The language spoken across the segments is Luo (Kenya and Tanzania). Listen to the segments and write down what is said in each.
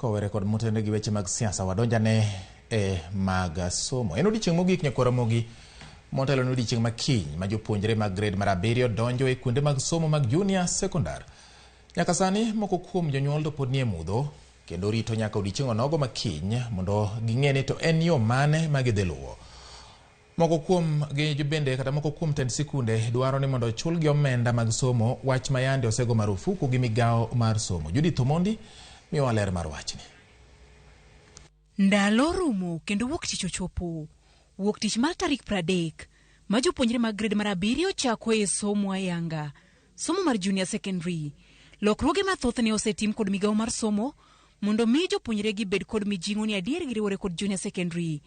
Kowere kod motenore gi weche mag siasa, wadonjane e mag somo. En odiechieng' mogik nyakwar Ramogi motelo ne odiechieng' ma kiny ma jopuonjre mag grade mar abiriyo donjo e kuonde mag somo mag junior secondary. Nyaka sani moko kuom jonyuol to pod nie mudho kendo rito nyaka odiechieng' onogo ma kiny mondo ging'e ni to en yo mane ma gidhi luwo. Moko kuom gi bende kata moko kuom tend sikunde dwaro ni mondo ochulgi omenda mag somo, wach ma yande osego marufuku gi migawo mar somo. Judith Omondi miyowa ler mar wachni. Ndalo rumo kendo wuok tich ochopo. Wuok tich mar tarik 30 ma jopuonjre mag grade mar abiriyo chako e somo ayanga. Somo mar junior secondary. Lokruoge mathoth ne osetim kod migawo mar somo mondo mi jopuonjre gi bed kod mijing'o ni adier giriwore kod junior secondary.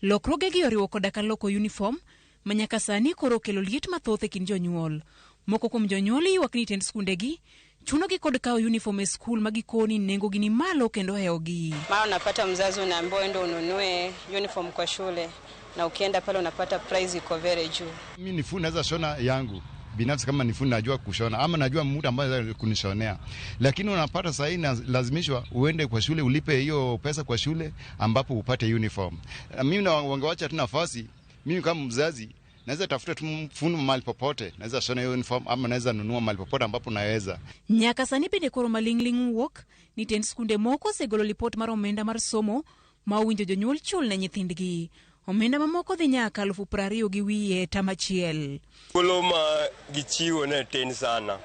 Lokruoge gi oriwo koda ka loko uniform ma nyaka sani koro okelo liet mathoth e kind jonyuol. Moko kuom jonyuol ywak ni tend skundegi chunogi kod kawo uniform e skul ma gikoni nengogi ni malo kendo hewogi. Mara unapata mzazi unaambiwa uende ununue uniform kwa shule na ukienda pale unapata price iko very juu. Mimi ni fundi, naweza shona yangu binafsi, kama ni fundi najua kushona ama najua mtu ambaye anaweza kunishonea, lakini unapata sahii lazimishwa uende kwa shule ulipe hiyo pesa kwa shule ambapo upate uniform. Mimi na wangewacha tu nafasi, mimi kama mzazi naweza tafuta tu fundi mahali popote, naweza shona hiyo uniform ama naweza nunua mahali popote ambapo naweza. Nyaka sani bende koro maling'ling' wuok ni tend skunde moko osegolo lipot mar omenda mar somo ma owinjo jonyuol chul ne nyithindgi. Omenda mamoko dhi nyaka 20,000 gi wiye tam achiel. Thuolo ma gichiwo ne tin sana.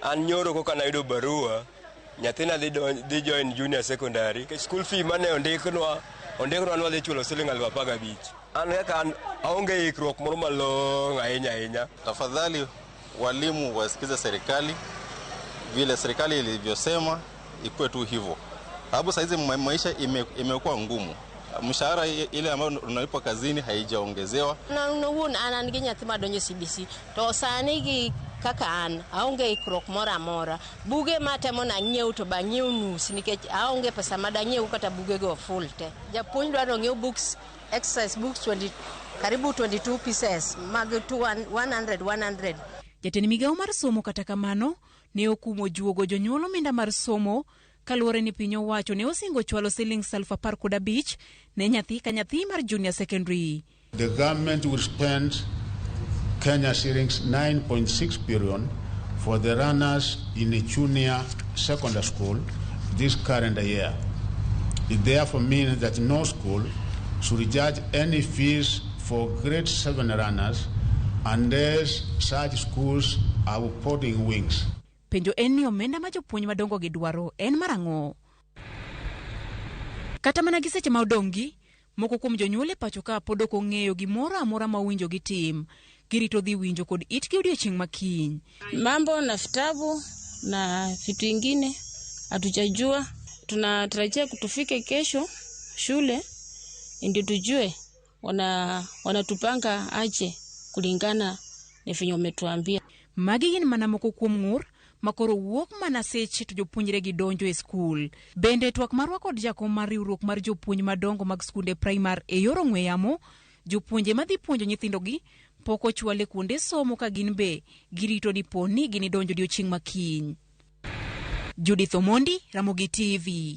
An nyoro koka nayudo barua, nyathina dhi join junior secondary. School fee mane ondiknwa ni wadhi chulo siling 15,000. An kaka an aonge ikruok moro malong'o ahinya ahinya. Tafadhali walimu wasikize serikali vile serikali ilivyosema, ikuwe tu hivyo, sababu saizi maisha imekuwa ngumu. Mshahara ile ambayo unalipwa kazini haijaongezewa. Na wuon an an gi nyathi madonjo CBC to sani gi kaka an aonge ikruok moro amora. Buge matemo nang'iew to bang'iew nus nikech aonge pesa madang'iew kata bugego full te. Japuonj dwaro ng'iew books, exercise books 20, karibu 22 pieces mag 100 100. Jatend migawo mar somo kata kamano ne okumo juogo jonyuol omenda mar somo kaluwore ni piny owacho ne osingo chwalo siling 15,000 ne nyathi ka nyathi mar junior secondary. The government will spend Kenya shillings 9.6 billion for the learners in a junior secondary school this current year. It therefore means that no school should charge any fees for grade 7 learners unless such schools are boarding wings. Penjo en ni omenda ma jopuonj madongo gi dwaro en mar ang'o? Kata mana gi seche ma odong' gi, moko kuom jonyuol e pacho ka pod ok ong'eyo gimoro amora ma owinjo gitim. Girito dhi winjo kod itgi odiochieng' ma kiny. Mambo na vitabu na vitu ingine hatujajua. Tunatarajia kutufike kesho shule ndio tujue wanatupanga aje kulingana na venye wametuambia. Magi gin mana moko kuom ng'ur ma koro wuok mana seche to jopuonjre gi donjo e skul. Bende twak marwa kod jakom mar riwruok mar jopuonj madongo mag skunde primar e yor ong'we yamo, jopuonje madhi puonjo nyithindogi pok ochwal e kuonde somo ka gin be girito ni po ni ginidonjo odiochieng' ma kiny. Judith Omondi, Ramogi TV.